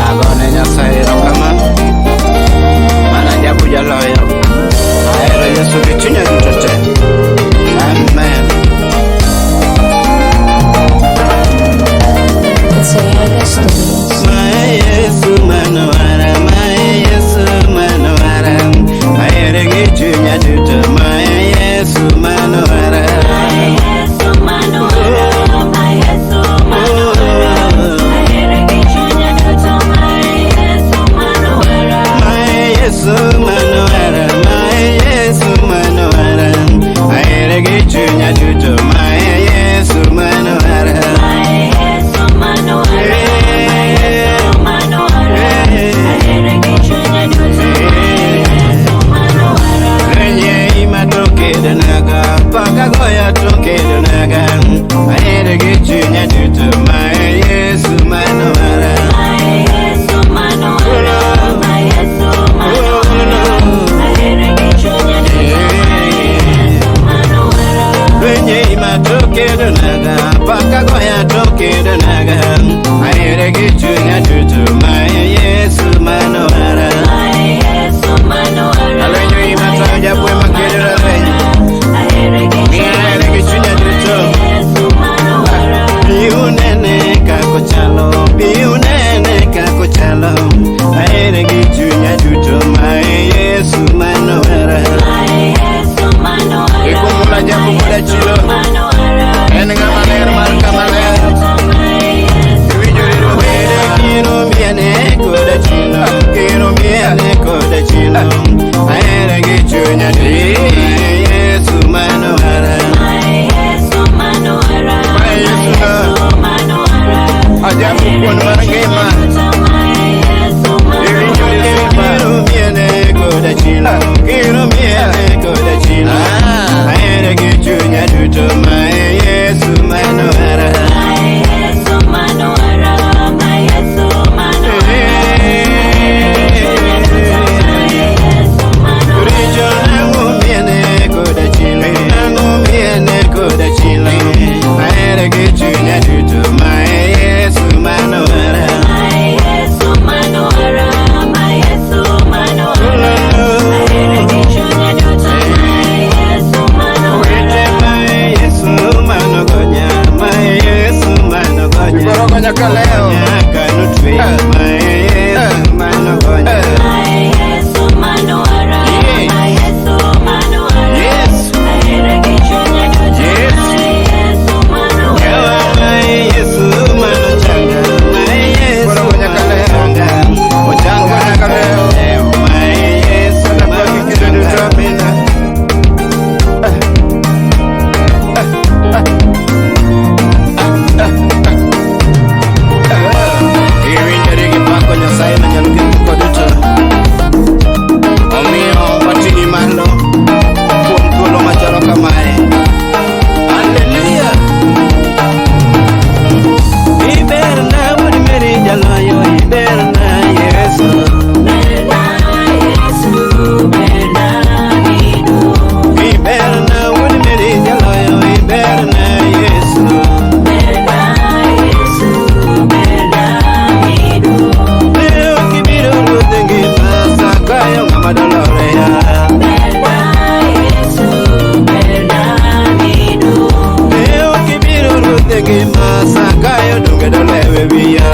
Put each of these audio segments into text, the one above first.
Agone Nyasaye erokamano, mana jabu jaloyo. Ahero Yesu gi chunya duto te. Amen. It's Ayanga Studios. Mae Yesu manowara, mae Yesu manowara. Ahere gi chunya duto, mae Yesu manowara. Mae Yesu manowara, mae Yesu manowara. Ahere gi chunya duto, mae Yesu manowara. Renye ima to kedo naga, paka goya to kedo naga. Ahere gi chunya duto, mae Yesu manowara. Renye ima to kedo naga, paka goya to kedo naga. Ahere gi chunya duto, mae Yesu manowara. Alwenyo ima to jabwe makedo ralwenyo. Ahere gi chunya duto. Bi unene kako chalo, bi unene kako chalo. Ahere gi chunya duto, mae Yesu manowara. Ikumula jabu koda chilo, en ng'ama ler mar kama ler. Iwinjo riro bede kiro miene koda chilo, kiro miene koda chilo. Ahere gi chunya duto, mae Yesu manowara. Mae Yesu no, ajabu kuon mar ngima. Iwinjo riro kiro miene koda chilo, kiro miene koda chilo. Ahere gi chunya duto, mae Yesu manowara. Richo nang'o miene koda chilo, nang'o miene koda chilo. Ahere gi chunya duto, mae Yesu manowara. Wete mae Yesu manogonya, mae Yesu manogonya. Ibiro nyaka leo. Nyaka notwe, mae Yesu manogonya. Yes. Yes. Yawa mae Yesu manochanga, mae Yesu Ibiro nyaka leo. manochanga. Ochanga Nyaka leo. leo, mae Yesu Anapaki kinde duto manochanga. amina. Iwinjori gi pako Nyasaye manyalo gik moko duto. Omiyo wating'i malo kuom thuolo machalo kamae. Haleluya! Iberna wuod Mary jaloyo, iberna Yesu. Iberna wuod Mary jaloyo, iberna Yesu. Ne ok ibiro ruodh ngima, Sakayo ng'ama dolore ya. Ne ok ibiro ruodh ngima, Sakayo donge dolewe wiya.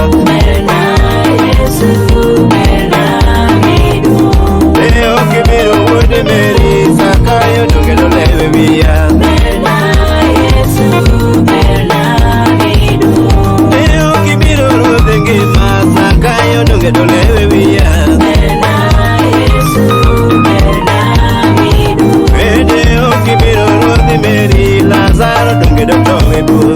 Ne ok ibiro wuod Mary, Sakayo donge dolewe wiya. Ne ok ibiro ruodh ngima, Sakayo donge dolewe wiya. Bende ok ibiro ruodh Mary, Lazaro donge dotowe bur.